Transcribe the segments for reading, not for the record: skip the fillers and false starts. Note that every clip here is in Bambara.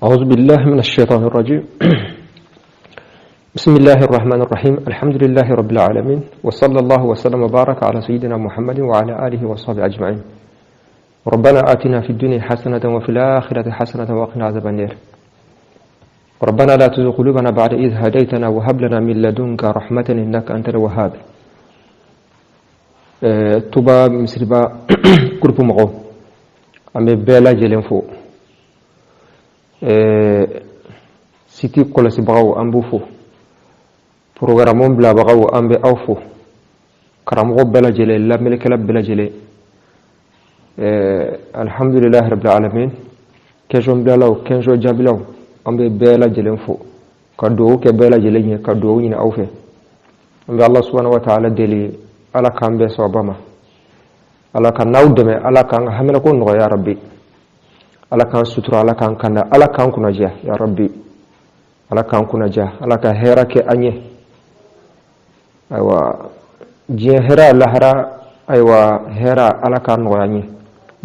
أعوذ بالله من الشيطان الرجيم. بسم الله الرحمن الرحيم. الحمد لله رب العالمين، وصلى الله وسلم وبارك على سيدنا محمد وعلى آله وصحبه أجمعين. ربنا آتنا في الدنيا حسنة وفي الآخرة حسنة وقنا عذاب النار. ربنا لا تزغ قلوبنا بعد إذ هديتنا وهب لنا من لدنك رحمة إنك أنت الوهاب. Touba Misiriba groupe mɔgɔw, an bɛ bɛɛ lajɛlen fo. Site kɔlɔsibagaw, an b'u fo. Programme bilabagaw, an bɛ aw fo. Karamɔgɔ bɛɛ lajɛlen, lamɛnnikɛla bɛɛ lajɛlen, alhamdulilahi rabbil alamin. Question bilalaw, question jaabilaw, an bɛ bɛɛ lajɛlen fo ka dugawu kɛ bɛɛ lajɛlen ye, ka dugawu ɲini aw fɛ. An bɛ Allah subhanahu wa ta'ala deli, Ala k'an bɛn sawaba ma, Ala ka n'aw dɛmɛ, Ala k'an ka haminako nɔgɔya ya rabbi, Ala k'an sutura, Ala k'an kanda, Ala k'an kunnaja ya rabbi, Ala k'an kunnaja, Ala ka hɛrɛ kɛ an ye. Ayiwa, diɲɛ hɛrɛ, lahara ayiwa hɛrɛ, Ala k'an nɔgɔya an ye.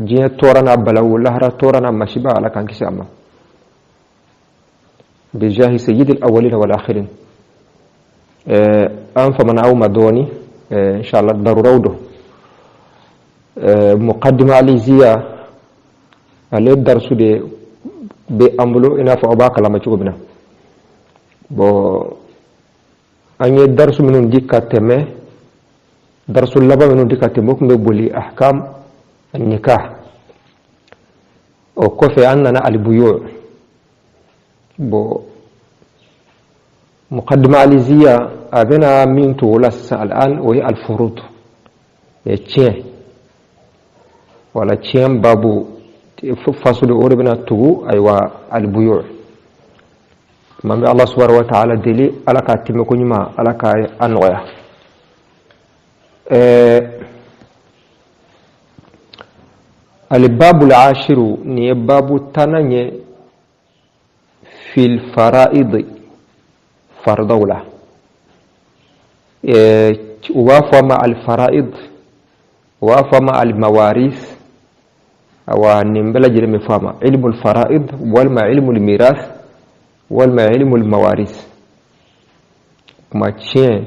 Diɲɛ tɔɔrɔ n'a balawu, lahara tɔɔrɔ n'a masiba, Ala k'an kisi a ma, bijahi sayyidil awwalin wal akhirin. An famana aw ma dɔɔni, inshallah daruraw don. Muqaddima aliziya, ale darisu de bɛ an bolo, i n'a fɔ aw b'a kalama cogo min na. Bon, an ye darisu minnu di ka tɛmɛ, darisu laban minnu di ka tɛmɛ, o tun bɛ boli ahkam nikah. O kɔfɛ an nana alibuyu. Bon, muqaddima aliziya, a bɛna min to o la sisan al'an, o ye alfurud, tiɲɛ, wala tiɲɛ babu fasulu, o de bɛna tugu ayiwa alibuyu. Tuma bɛ Allah subhanahu wa ta'ala deli, Ala k'a tɛmɛ ko ɲuman, Ala k'a a nɔgɔya. Alibabul ashiru, nin ye babu 10nan ye, fil fara'id, fardaw la. U b'a fɔ a ma alfara'id, u b'a fɔ a ma almawaris. Awa, nin bɛɛ lajɛlen bɛ fɔ a ma ilmul fara'id, walima ilmul miras, walima ilmul mawaris. Kuma tiɲɛ,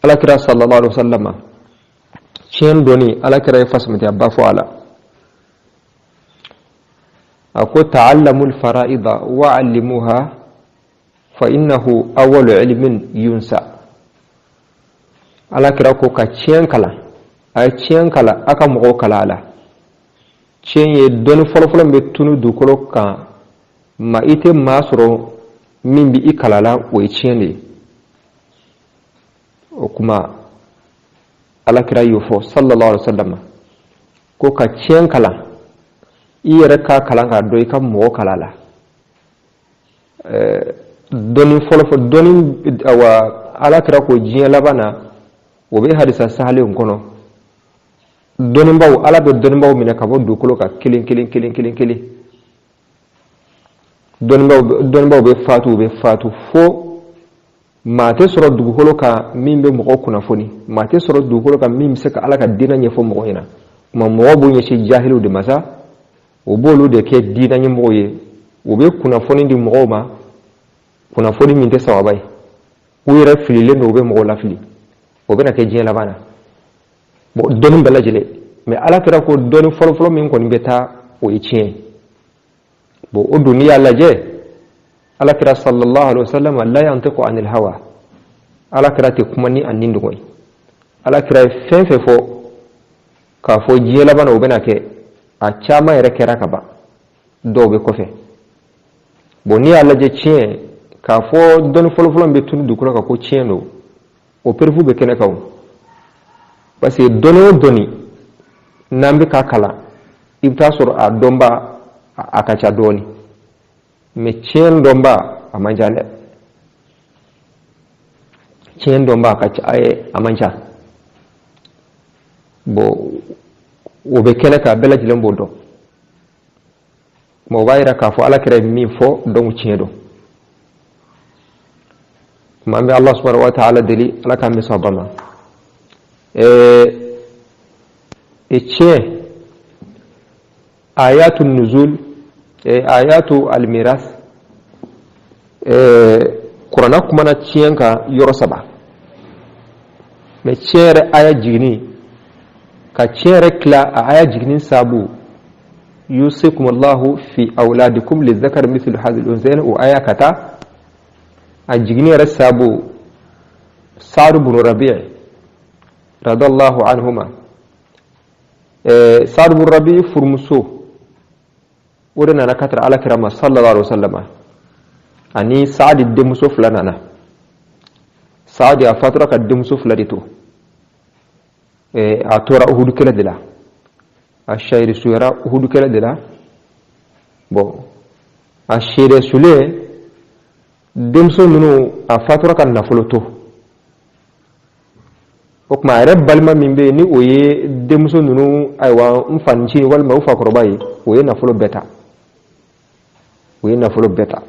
Alakira sallallahu alaihi wasallam, tiɲɛ dɔnni, Alakira ye fasamatiyaba fɔ a la. A ko ta'allamul fara'ida wa'allimuha fa innahu awwalu ilmin yunsa. Alakira ko ka tiɲɛ kalan, a ye tiɲɛ kalan, a ka mɔgɔw kalan a la. Tiɲɛ ye dɔnni fɔlɔfɔlɔ min bɛ tunu dugukolo kan, ma i tɛ maa sɔrɔ min bɛ i kalan la, o ye tiɲɛ de ye. O kuma Alakira y'o fɔ sallallahu alaihi wa sallam, ko ka tiɲɛ kalan, i yɛrɛ k'a kalan k'a dɔn, i ka mɔgɔ kalan a la. Dɔnni fɔlɔfɔlɔ, dɔnni, awa, Alakira ko diɲɛ laban na, o bɛ hadisa sahalenw kɔnɔ, dɔnnibaw, Ala bɛ dɔnnibaw minɛ ka bɔ dugukolo kan kelen kelen kelen kelen kelen. Dɔnnibaw bɛ fatu, u bɛ fatu fo maa tɛ sɔrɔ dugukolo kan min bɛ mɔgɔw kunnafoni, maa tɛ sɔrɔ dugukolo kan min bɛ se ka Ala ka diinɛ ɲɛfɔ mɔgɔw ɲɛna. Kuma mɔgɔw b'u ɲɛsin jahiliw de ma sa, o b'olu de kɛ diinɛ ɲɛmɔgɔw ye, u bɛ kunnafoni di mɔgɔw ma, kunnafoni min tɛ sawaba ye. U yɛrɛ fililen don, u bɛ mɔgɔw lafili. O bɛna kɛ diɲɛ laban na. Bon, dɔnni bɛɛ lajɛlen, mais Ala kɛra ko dɔnni fɔlɔfɔlɔ min kɔni bɛ taa, o ye tiɲɛ ye. Bon, o dun, n'i y'a lajɛ, Ala kɛra sallallahu alaihi wa sallam, la yantiqu anil hawa, Ala kɛra tɛ kuma ni a ni dogo ye. Ala kɛra ye fɛn fɛn fɔ k'a fɔ diɲɛ laban na o bɛna kɛ, a caman yɛrɛ kɛra ka ban, dɔw bɛ kɔfɛ. Bon, n'i y'a lajɛ, tiɲɛ, k'a fɔ dɔnni fɔlɔfɔlɔ min bɛ tunu dugukolo kan ko tiɲɛ don, o preuve bɛ kɛnɛ kan o. Parce que dɔnni o dɔnni n'an bɛ k'a kalan, i bɛ taa sɔrɔ a dɔnba a ka ca dɔɔni, mais tiɲɛ dɔnba a man ca dɛ. Tiɲɛ dɔnba a ka ca, a man ca. Bon, o bɛ kɛnɛ kan, bɛɛ lajɛlen b'o dɔn. O b'a yira k'a fɔ Ala kɛra min fɔ, donc tiɲɛ don. Kuma an bɛ Allah subhanahu wa ta'ala deli, Ala k'an bɛ sɔn ma. Tiɲɛ Ayatu nuzul, ayatu almiras, kuranna kumana tiɲɛ kan yɔrɔ saba. Mais tiɲɛ yɛrɛ aya jiginni, ka tiɲɛ yɛrɛ tila a aya jiginni sabu, yusikum allahu fi awladikum lizakari mithlu hadhil unsayn, o aya ka taa a jiginni yɛrɛ sabu Saadu bunu Rabi' radallahu anhuma. Saadu bunu Rabi' furumuso o de nana ka tara ala kira ma sallallahu alaihi wasallam, ani Saadi denmuso fila nana. Saadi a fatura ka denmuso fila de to, a tora Uhudu kɛlɛ de la, a shahidi suyara Uhudu kɛlɛ de la. Bon, a seere sulen denmuso ninnu a fatura ka nafolo to. O tuma a yɛrɛ balima min bɛ yen ni o ye denmuso ninnu ayiwa n fanicinin walima u fakɔrɔba ye, o ye nafolo bɛɛ ta, o ye nafolo bɛɛ ta.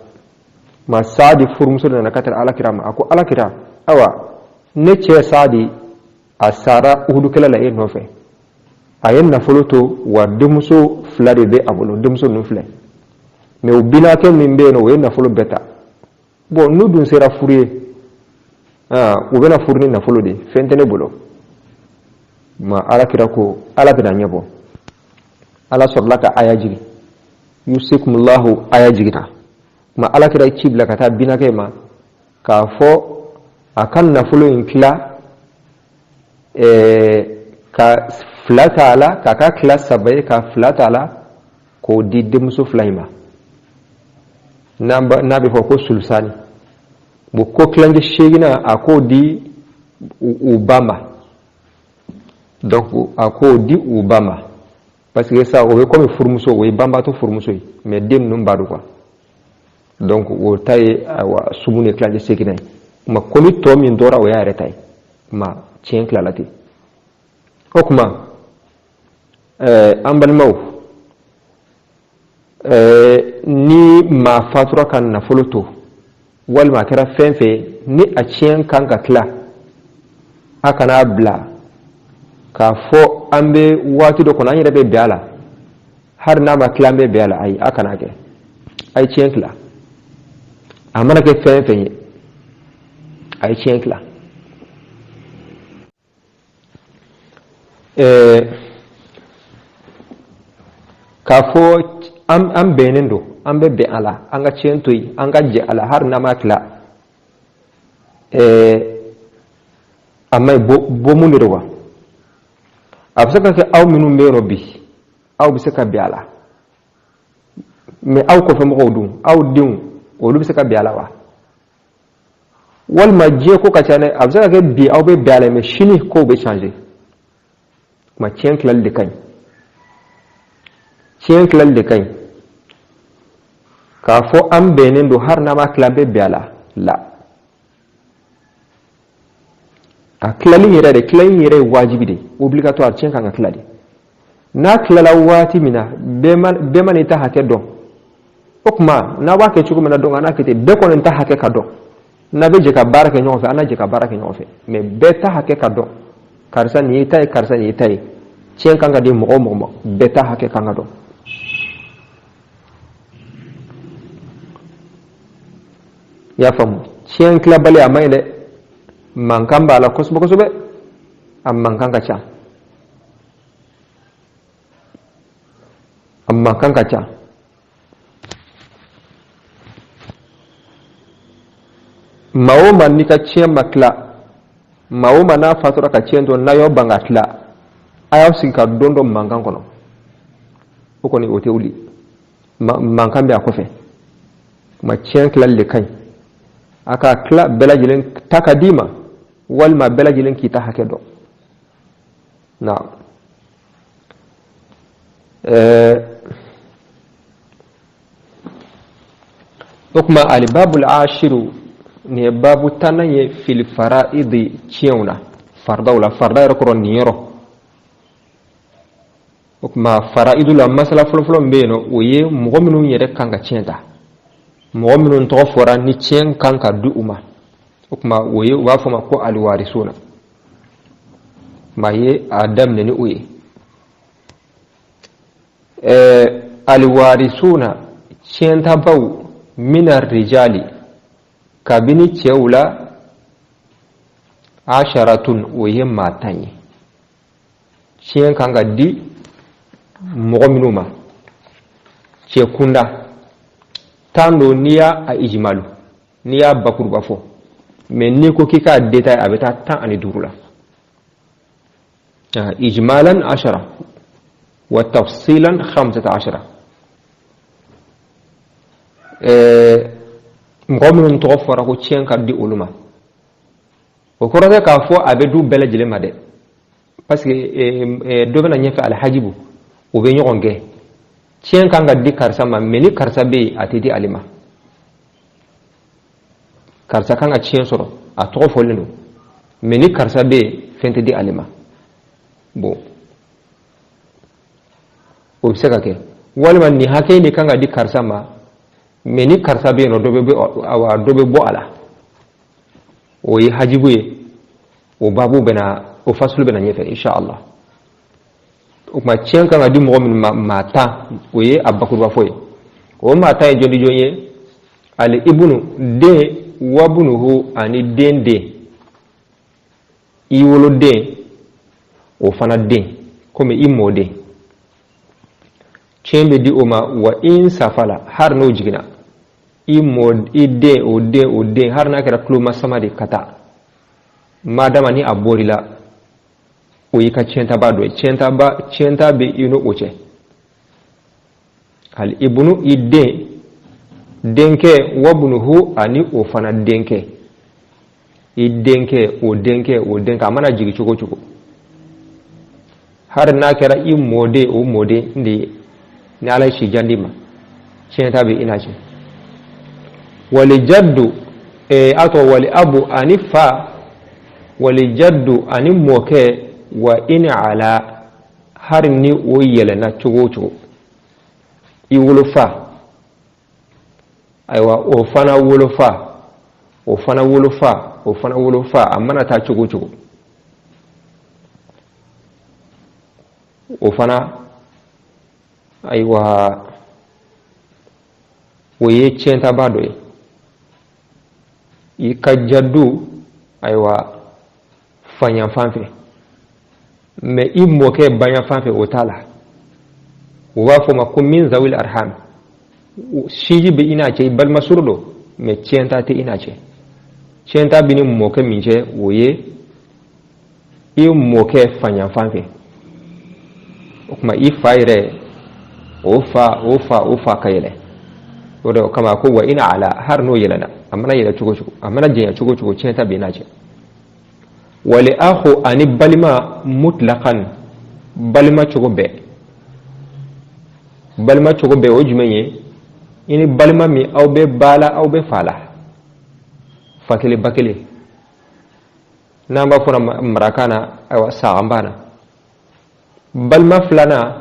Ma Saadi furumuso nana ka tara alakira ma, a ko alakira, ayiwa ne cɛ Saadi a sara Uhudu kɛlɛ la e nɔfɛ, a ye nafolo to wa denmuso fila de bɛ a bolo, denmuso ninnu filɛ, mais o binakɛ min bɛ yen nɔ o ye nafolo bɛɛ ta. Bon, n'u dun sera furu ye, u bɛna furu ni nafolo de ye, fɛn tɛ ne bolo. Ma alakira ko ala bɛna ɲɛbɔ. Ala sɔrɔla ka aya jigin, yusikumullahu aya jiginna. Ma alakira ye ci bila ka taa binakɛ ma k'a fɔ a ka nafolo in tila, ka fila t'a la, k'a ka tila saba ye, ka fila t'a la k'o di denmuso fila in ma, n'a bɛ fɔ ko sulusani. Bon, ko tilancɛ seeginna a k'o di u ba ma. Donc a k'o di u ba ma, parce que ça o bɛ komi furumuso, o ye banbaatɔ furumuso ye, mais den ninnu ba don quoi. Donc o ta ye ayiwa sumu ye tilancɛ seeginna ye. Kuma ko ni tɔ min tora o y'a yɛrɛ ta ye. Kuma tiɲɛ tilala ten. O tuma an balimaw, ni maa fatura ka nafolo to walima a kɛra fɛn fɛn ni a tiɲɛ kan ka tila, a kana bila k'a fɔ an bɛ waati dɔ kɔnɔ an yɛrɛ bɛ bɛn a la, hali n'a ma tila an bɛ bɛn a la. Ayi, a kana kɛ, a ye tiɲɛ tila. A mana kɛ fɛn fɛn ye, a ye tiɲɛ tila. K'a fɔ an bɛnnen don, an bɛ bɛn a la, an ka tiɲɛ to yen, an ka jɛ a la hali n'an ma tila, a ma ɲi. Bɔ mun de don wa? A bɛ se ka kɛ aw minnu bɛ yen nɔ bi, aw bɛ se ka bɛn a la, mais aw kɔfɛ mɔgɔw dun, aw denw, olu bɛ se ka bɛn a la wa? Walima diɲɛ ko ka ca dɛ, a bɛ se ka kɛ bi aw bɛ bɛn a la, mais sini kow bɛ changer. Kuma tiɲɛ tilali de ka ɲi, tiɲɛ tilali de ka ɲi. K'a fɔ an bɛnnen don hali n'an ma tila an bɛ bɛn a la, la a tilali yɛrɛ de, tilali yɛrɛ ye wajibi de ye, obligatoire, tiɲɛ kan ka tila de. N'a tilala waati min na, bɛɛ ma n'i ta hakɛ dɔn. O tuma n'a b'a kɛ cogo min na donc an n'a kɛ ten, bɛɛ kɔni ta hakɛ ka dɔn. N'a bɛ jɛ ka baara kɛ ɲɔgɔn fɛ, an n'a jɛ ka baara kɛ ɲɔgɔn fɛ, mais bɛɛ ta hakɛ ka dɔn. Karisa nin y'i ta ye, karisa nin y'i ta ye. Tiɲɛ kan ka di mɔgɔ o mɔgɔ ma, bɛɛ ta hakɛ kan ka dɔn. I y'a faamu? Tiɲɛ tilabali a man ɲi dɛ, mankan b'a la kosɛbɛ kosɛbɛ, a mankan ka ca, a mankan ka ca. Maa o maa n'i ka tiɲɛ ma tila, maa o maa n'a fatura ka tiɲɛ to, n'a y'aw ban ka tila, a y'aw sigi ka don dɔ mankan kɔnɔ, o kɔni o tɛ wuli, mankan bɛ a kɔfɛ. Kuma tiɲɛ tilali de ka ɲi, a ka tila bɛɛ lajɛlen ta ka d'i ma, walima bɛɛ lajɛlen k'i ta hakɛ dɔn. Naam. O tuma alibabul ashiru, nin ye babu tannan ye, fil fara'idi, tiɲɛw na, faridaw la. Farida yɛrɛ kɔrɔ nin yɔrɔ. O tuma fara'idu la, masala fɔlɔfɔlɔ min bɛ yen nɔ, o ye mɔgɔ minnu yɛrɛ kan ka tiɲɛ ta, mɔgɔ minnu tɔgɔ fɔra ni tiɲɛ kan ka di u ma. O tuma o ye u b'a fɔ ma ko aliwarisuna. Maa ye a daminɛ ni o ye. Alwarisuna, tiɲɛtabaw, mina rijali, kabini cɛw la, asharatun, o ye maa 10 ye. Tiɲɛ kan ka di mɔgɔ minnu ma cɛ kunda, 10 don. N'i y'a a ijimalu, n'i y'a bakuruba fɔ, mais n'i ko k'i k'a détail, a bɛ taa 15 la. Ijmalan ashara wa tafsilan 15. Mɔgɔ minnu tɔgɔ fɔra ko tiɲɛ ka di olu ma, o kɔrɔ tɛ k'a fɔ a bɛ du bɛɛ lajɛlen ma dɛ, parce que dɔ bɛna ɲɛfɛ, alhajibu, o bɛ ɲɔgɔn gɛn. Tiɲɛ kan ka di karisa ma, mais ni karisa bɛ yen, a tɛ di ale ma. Karisa kan ka tiɲɛ sɔrɔ, a tɔgɔ fɔlen don, mais ni karisa bɛ yen, fɛn tɛ di ale ma. Bon, o bɛ se ka kɛ walima nin hakɛ in de kan ka di karisa ma, mais ni karisa bɛ yen nɔ, dɔ bɛ awa, dɔ bɛ bɔ a la. O ye hajibu ye. O baabu bɛna, o fasulu bɛna ɲɛfɛ, inshallah. O tuma, tiɲɛ kan ka di mɔgɔ minnu ma, maa 10, o ye a bakurubafɔ ye. O maa 10 ye jɔn ni jɔn ye? Ali ibunu, den, wabunuhu, ani den den, i woloden, o fana den, komi i mɔden, tiɲɛ bɛ di o ma. Wa in safala, hari n'o jiginna, i mɔ, i den, o den, o den, hari n'a kɛra tuloma sama de ka taa, madama ni a bɔr'i la, o y'i ka tiɲɛtaba dɔ ye. Tiɲɛtaba, tiɲɛta bɛ i n'o cɛ. Al ibunu, i den denkɛ, wabunuhu, ani o fana denkɛ, i denkɛ, o denkɛ, o denkɛ, a mana jigin cogo o cogo, hari n'a kɛra i mɔden, o mɔden de ye, ni Ala ye si jan d'i ma, tiɲɛta bɛ i n'a cɛ. Wali jaddu, a tɔgɔ, wali abu, ani fa, wali jaddu, ani mɔkɛ, wa in ala, hari ni o yɛlɛnna cogo o cogo, i wolofa, ayiwa, o fana wolofa, o fana wolofa, o fana wolofa, a mana taa cogo o cogo, o fana, ayiwa, o ye tiɲɛtaba dɔ ye. I ka jaddu, ayiwa, faɲafan fɛ, mais i mɔkɛ baɲafan fɛ, o t'a la. O b'a fɔ ma ko min zawil arham, sinji bɛ i n'a cɛ, i balima suru don, mais tiɲɛta tɛ i n'a cɛ. Tiɲɛta bɛ ni mɔkɛ min cɛ, o ye i mɔkɛ faɲafan fɛ. O tuma, i fa yɛrɛ, o fa, o fa, o fa ka yɛlɛ. O de kama ko wa ina ala, har n'o yɛlɛna, a mana yɛlɛ cogo cogo, a mana janya cogo cogo, tiɲɛta bɛ i n'a cɛ. Wali akhu, ani balima, mutlaqan, balima cogo bɛɛ. Balima cogo bɛɛ, o jumɛn ye? I ni balima min aw bɛ ba la, aw bɛ fa la, fa kelen, ba kelen, n'an b'a fɔ marakan na, ayiwa, sagan b'a na. Balima filanan,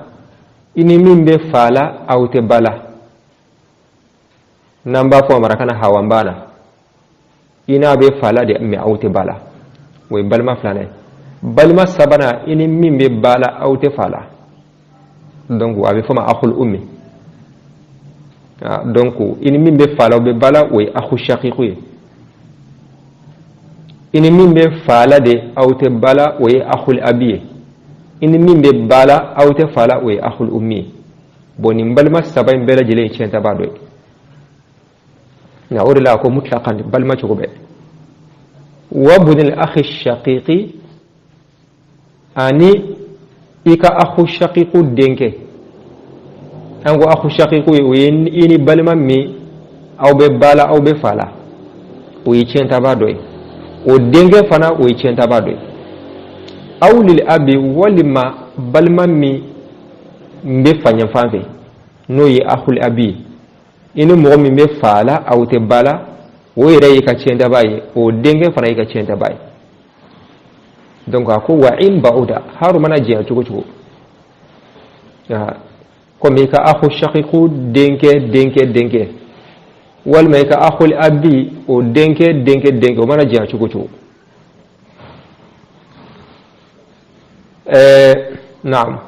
i ni min bɛ fa la, aw tɛ ba la, n'an b'a fɔ marakan na, hawan b'a na, i n'a bɛ fa la de, mais aw tɛ ba la, o ye balima filanan ye. Balima sabanan, i ni min bɛ ba la, aw tɛ fa la, donc a bɛ fɔ ma akhul ummi. Donc i ni min bɛ fa la, o bɛ ba la, o ye akhu shaqiqu ye. I ni min bɛ fa la de, aw tɛ ba la, o ye akhul abi ye. I ni min bɛ ba la, aw tɛ fa la, o ye akhul ummi ye. Bon, nin balima saba in bɛɛ lajɛlen ye tiɲɛtaba dɔ ye. Nka o de la a ko mutlaqan, balima cogo bɛɛ. Wa bunil akhi shaqiqi, ani i ka akhu shaqiqu denkɛ. An ko akhu shaqiqu ye, o ye i ni balima min aw bɛ ba la, aw bɛ fa la, o ye tiɲɛtaba dɔ ye. O denkɛ fana, o ye tiɲɛtaba dɔ ye. Aw lil abi, walima balima min bɛ faɲɛfan fɛ, n'o ye akhul abi ye, i ni mɔgɔ min bɛ fa la, aw tɛ ba la, o yɛrɛ y'i ka tiɲɛtaba ye, o denkɛ fana y'i ka tiɲɛtaba ye. Donc a ko wa in ba'uda, haru mana janya cogo cogo, komi i ka akhu shaqiqu denkɛ denkɛ denkɛ, walima i ka akhul abi, o denkɛ denkɛ denkɛ, o mana janya cogo cogo. Naam.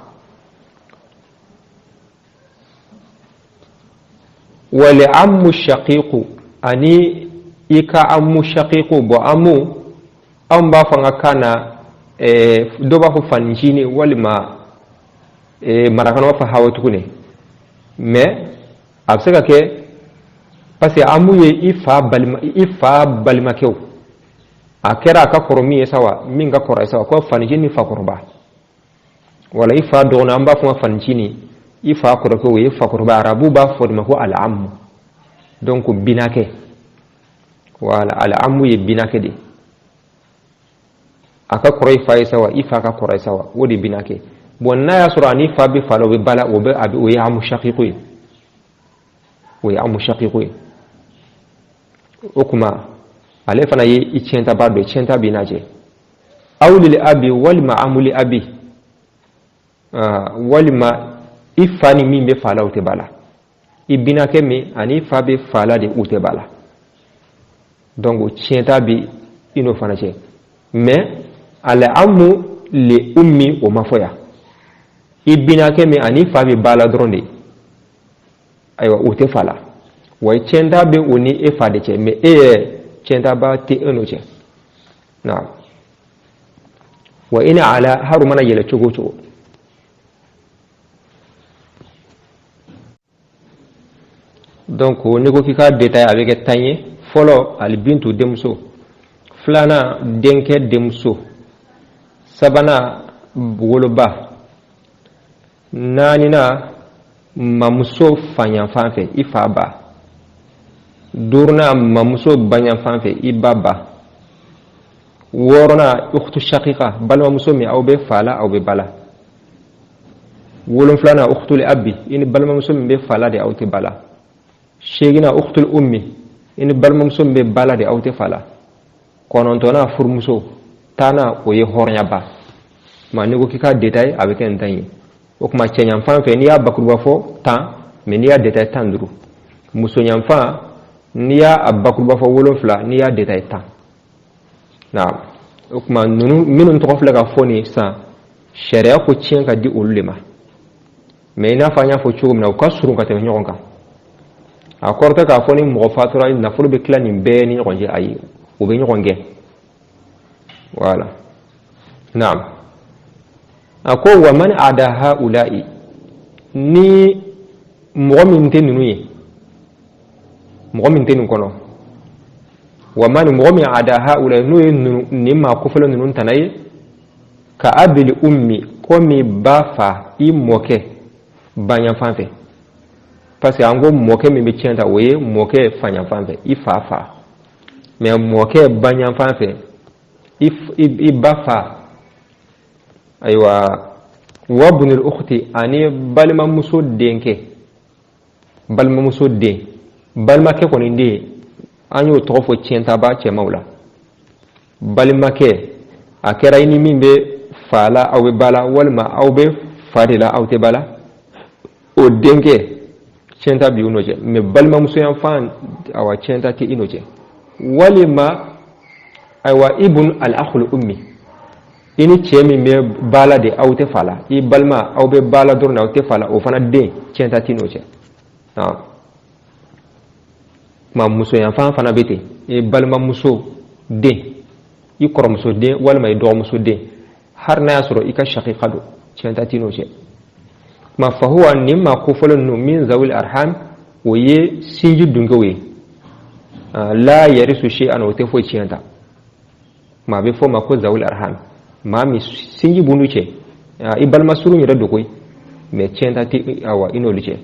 Wal ammu shaqiqu, ani i ka ammu shaqiqu. Bon, ammu anw b'a fɔ an ka kan na, dɔw b'a fɔ fanicinin walima marakaw b'a fɔ hawa tuguni, mais a bɛ se ka kɛ parce que ammu ye i fa balima, i fa balimakɛw, a kɛra a ka kɔrɔ min ye sa wa, min ka kɔrɔ ye sa wa, ko fanicinin ni fakɔrɔba, wala i fa dɔgɔnin, an b'a fɔ ma fanicinin, i fa kɔrɔkɛ, o ye fakɔrɔba, arabu b'a fɔ de ma ko al-ammu. Donc binakɛ, wala al-ammu ye binakɛ de, a ka kɔrɔ i fa ye sa wa, i fa ka kɔrɔ ye sa wa, o de binakɛ. Bon, n'a y'a sɔrɔ ani fa bɛ fa la, o bɛ ba la, o bɛ a bɛ o ye ammu shaqiqu ye, o ye ammu shaqiqu ye. O kuma ale fana ye i tiɲɛtaba dɔ ye, tiɲɛta b'i n'a cɛ. Aw lil abi, walima ammu li abi, walima i fa ni min bɛ fa la, o tɛ ba la, i binakɛ min ani i fa bɛ fa la de, u tɛ ba la. Donc tiɲɛta bɛ i n'o fana cɛ. Mais al ammu li ummi, o ma fɔ yan. I binakɛ min ani fa bɛ ba la dɔrɔn de, ayiwa, o tɛ fa la wa, tiɲɛta bɛ o ni e fa de cɛ, mais e yɛrɛ tiɲɛtaba tɛ e n'o cɛ. Naam. Wa in ala, haru mana yɛlɛ cogo o cogo. Donc n'i ko k'i k'a détaillé, a bɛ kɛ 10 ye. Fɔlɔ, alibintu, denmuso. Filanan, denkɛ denmuso. Sabanan, woloba. Naaninan, mamuso fayanfan fɛ, i fa ba. Duurunan, mamuso bayanfan fɛ, i ba ba. Wɔɔrɔnan, ukhtu shaqiqa, balimamuso min aw bɛ fa la, aw bɛ ba la. Wolonfilanan, ukhtul abi, i ni balimamuso min bɛ fa la de, aw tɛ ba la. Seeginnan, ukhtul ummi, i ni balimamuso min bɛ ba la de, aw tɛ fa la. Kɔnɔntɔnnan, furumuso. Tannan, o ye hɔrɔnyaba. Ma n'i ko k'i k'a détaillé, a bɛ kɛ nin 10 ye. O tuma cɛyanfan fɛ, n'i y'a bakuruba fɔ 10, mais n'i y'a détaillé 15. Musoyanfan, n'i y'a bakuruba fɔ 7, n'i y'a détaillé 10. Naam. O tuma ninnu minnu tɔgɔ filɛ ka fɔ nin sisan, sariya ko tiɲɛ ka di olu de ma. Mais i n'a fɔ an y'a fɔ cogo min na, u ka surun ka tɛmɛ ɲɔgɔn kan. A kɔrɔ tɛ k'a fɔ ni mɔgɔ fatura, nafolo bɛ tila nin bɛɛ ni ɲɔgɔn cɛ, ayi, u bɛ ɲɔgɔn gɛn. Voilà. Naam. A ko wa man ada haula'i, ni mɔgɔ min tɛ ninnu ye, mɔgɔ min tɛ nin kɔnɔ, wa man, mɔgɔ min ada haula'i, n'o ye nin maa kofɔlen ninnu tana ye, ka abil ummi, komi ba fa, i mɔkɛ bayanfan fɛ, parce que an ko mɔkɛ min bɛ tiɲɛ ta, o ye mɔkɛ fayanfan fɛ, i fa fa. Mais mɔkɛ bayanfan fɛ, i ba fa. Ayiwa, wa bunil ukhti, ani balimamuso denkɛ, balimamuso den, balimakɛ kɔni den, an y'o tɔgɔ fɔ tiɲɛtaba cɛmaw la. Balimakɛ, a kɛra i ni min bɛ fa la, aw bɛ ba la, walima aw bɛ fa de la, aw tɛ ba la, o denkɛ, tiɲɛta b'i n'o cɛ. Mais balimamuso yanfan, awa, tiɲɛta tɛ i n'o cɛ. Walima ayiwa, ibn al akhul ummi, i ni cɛ min bɛ ba la de, aw tɛ fa la, i balima, aw bɛ ba la dɔrɔn, aw tɛ fa la, o fana den, tiɲɛta t'i n'o cɛ. Kuma muso yanfan fana bɛ ten, i balimamuso den, i kɔrɔmuso den, walima i dɔgɔmuso den, hali n'a y'a sɔrɔ i ka shaqiqa don, tiɲɛta t'i n'o cɛ. Kuma fahuwa, nin maa kofɔlen ninnu, min zawil arham, o ye sinji dunkew ye, la yarisu shay'an, o tɛ foyi tiɲɛ ta. Kuma a bɛ fɔ o ma ko zawil arham, maa min sinji b'u n'u cɛ, i balima surun yɛrɛ don koyi, mais tiɲɛ ta tɛ awa i n'olu cɛ.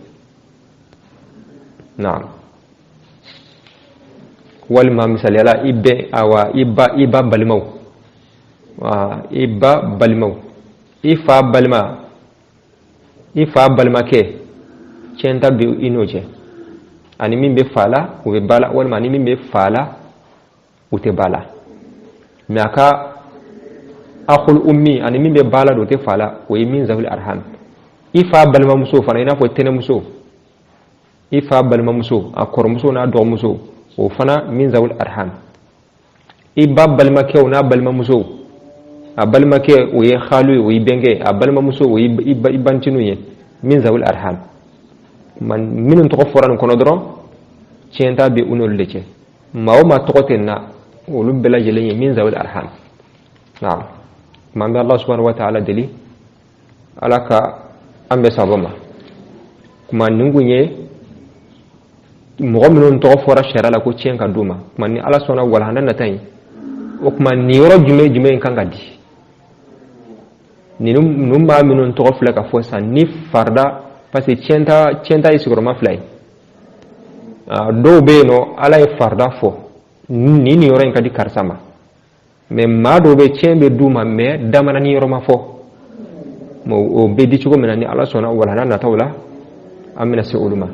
Naam. Walima misaliyala, i bɛ awa i ba, i ba balimaw, i ba balimaw, i fa balima, i fa balimakɛ, tiɲɛ ta bɛ i n'o cɛ. Ani min bɛ fa la, o bɛ ba la, walima ani min bɛ fa la, o tɛ ba la. Mais a ka akhul ummi, ani min bɛ ba la, o tɛ fa la, o ye min zawil arham. I fa balimamuso fana, i n'a fɔ tɛnɛmuso, i fa balimamuso, a kɔrɔmuso n'a dɔgɔmuso, o fana min zawil arham. I ba balimakɛw n'a balimamuso, a balimakɛ o ye xaalu ye, o ye bɛnkɛ, a balimamuso o ye i bantinu ye, min zawil arham. Minnu tɔgɔ fɔra nin kɔnɔ dɔrɔn tiɲɛ t'a bɛ u n'olu de cɛ. Maa o maa tɔgɔ tɛ na olu bɛɛ lajɛlen ye min zawil arham. Naam, kuma an bɛ Allah subhanahu wa ta'ala deli ala ka an bɛ sababa ma. Kuma nin kun ye mɔgɔ minnu tɔgɔ fɔra sariya la ko tiɲɛ ka d'u ma. Kuma ni ala sɔnna walahanda nata in, o kuma nin yɔrɔ jumɛn jumɛn kan ka di ninnu maa minnu tɔgɔ filɛ ka fɔ sisan ni farida, parce que tiɲɛ ta ye sigiyɔrɔma fila ye. Dɔw bɛ yen nɔ ala ye farida fɔ nin yɔrɔ in ka di karisa ma, mais maa dɔw bɛ tiɲɛ bɛ d'u ma, mais damana ni yɔrɔ ma fɔ. O bɛ di cogo min na, ni ala sɔnna walahanda nataw la an bɛna se olu ma.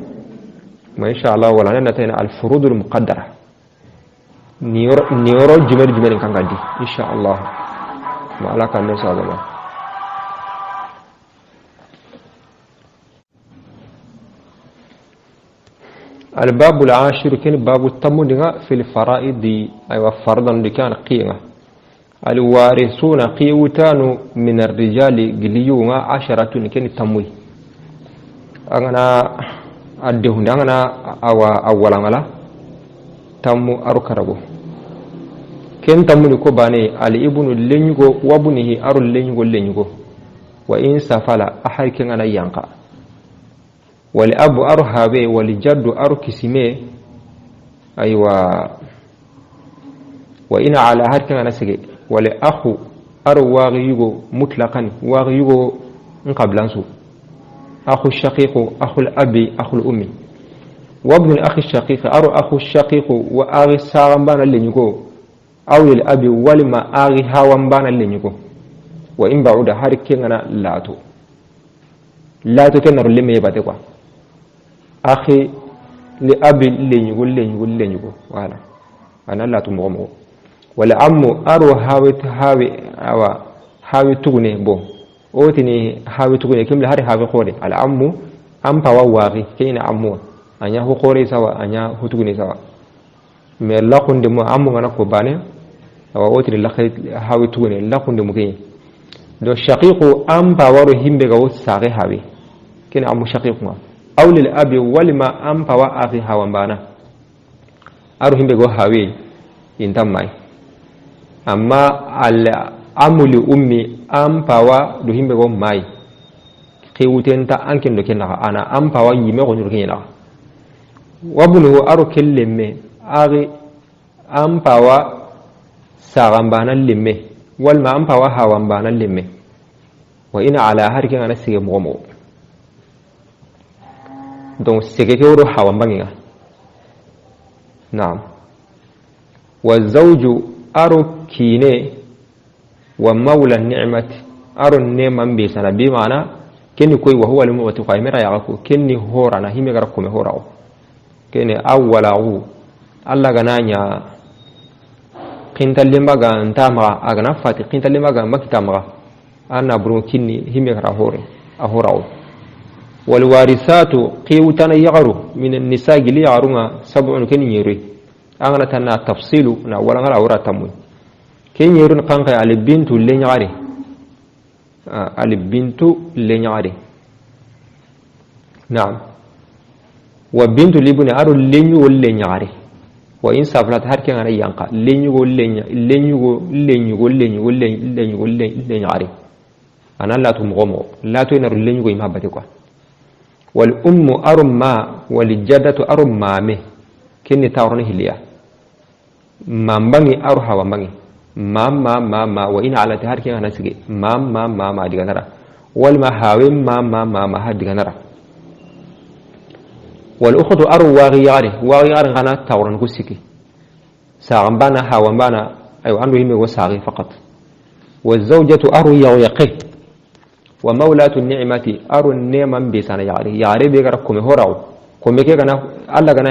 Ma insha Allah walahanda nata in al-furudul muqaddara, nin yɔrɔ jumɛn jumɛn kan ka di insha Allah. Ma ala k'an bɛn sababa ma. الباب العاشر كان باب التمدغ في الفرائض، أيوة فرضا كان قيمة. الوارثون قيوتان من الرجال قليونا 10 كان تموي. أنا أدهن أنا أو أولا ملا تمو أركربو كان تمو كوباني الابن اللينجو وابنه أرو اللينجو اللينجو وإن سفل أحد كان أنا ينقى. والأب أرهابي والجد أركسمي، أيوة وإن على هر كان نسجي. والأخ أرواغيغو مطلقا واغيغو قبلانسو أخو الشقيق أخو الأب أخو الأم. وابن الأخ الشقيق أرو أخو الشقيق وأغي سارنبان اللي نيغو أو الأب ولما أغي هاوانبان اللي نيغو وإن بعد هر كان لاتو لاتو كان رلمي يباتي أخي لأبي لينيغو لينيغو لينيغو وانا أنا لا تمغمغو. والعم أرو هاوي هاوي أو هاوي تغني بو أوتني هاوي تغني كم لهاري هاوي خوري. العم أم باوا واغي كين عمو أنيا هو خوري سوا أنيا هو تغني سوا ملا كندمو عمو أنا كوباني أو أوتني لخي هاوي تغني لا كندمو كين دو شقيق أم باوا رهيم بيجاو ساقي هاوي كين عمو شقيق ما أو للأب ولما أم باوا أخي هاوان بانا أروهم بيجو هاوي ينتمي. أما الأم لأمي أم باوا رهم بيجو ماي كيوتين تا أنكن لكنا أنا أم باوا يمي غنير كنا. وابنه أرو كلمة أري أم باوا سارم بانا لمة والما أم باوا هاوان بانا لمة وإن على هركن أنا سيجي مغمو. Donc sege ke woro hawan banginga. Naam. Wa zawju aro kine wa mawla ni'mati aro neman be sana bi mana kenni koy wa huwa al-mu'ti qaymira yaqu kenni hora na hime gara ko me hora o kene awwalahu alla gananya qintalimba ga ntama agana fati qintalimba ga makitama ana buru kinni hime gara hore a hora o. والوارثات قيوتنا يغرو من النساء اللي يغرونا 7 كن يري أنا تنا تفصيل ولا غير أورا تموي كن يرون قنق على البنت اللي يغري على البنت اللي يغري. نعم. وبنت الابن أرو اللي واللي يغري وإن سافلت هر كان على ينقى اللي واللي اللي واللي واللي واللي واللي يغري أنا لا تمغمو لا تنر اللي يغري ما بتقول. والأم أرما والجدة أرما مه كني تارنه ليا ما بني أروها وبني ما ما ما ما وإن على تهار كنا نسجي ما ما ما ما ديغنرا والما هاوي ما ما ما ما هاد ديغنرا. والأخت أرو واغياري واغياري غنا تارن كسكي ساغنبانا هاوانبانا أيوة عنده هم وساغي فقط. والزوجة أرو يغيقه ومولاة النعمة أرو النعمة بيسانا يعري يعري بيغرا كومي هوراو كومي كي غنا الله غنا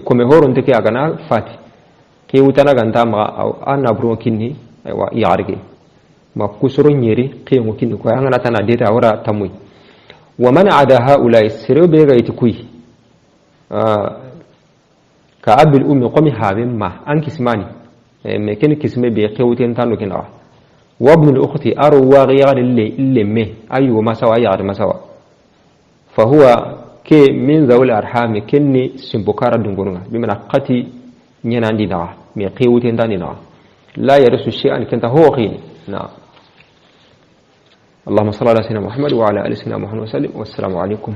كومي هورون تكي غنا فاتي كي وتانا غنتا ما أو أنا برو كيني أيوة يعري كي ما كسرو نيري كي مو كيني كوي أنا تانا ديتا أورا تموي. ومن عدا هؤلاء سرو بيغا يتكوي كأب الأم قومي هابين ما أن كسماني مكين كسمي بي كي وتين تانو كينا. وابن الأخت أرو واغيار اللي مه أيوة ما سوى أي ما سوى فهو Ke min zawil arhami kenni simbokara dungonga bimana qati ñanandi naxa mais xewutentandi naxa la yarisu shay'an kenta hoxini na. اللهم صل على سيدنا محمد وعلى ال سيدنا محمد وسلم، والسلام عليكم.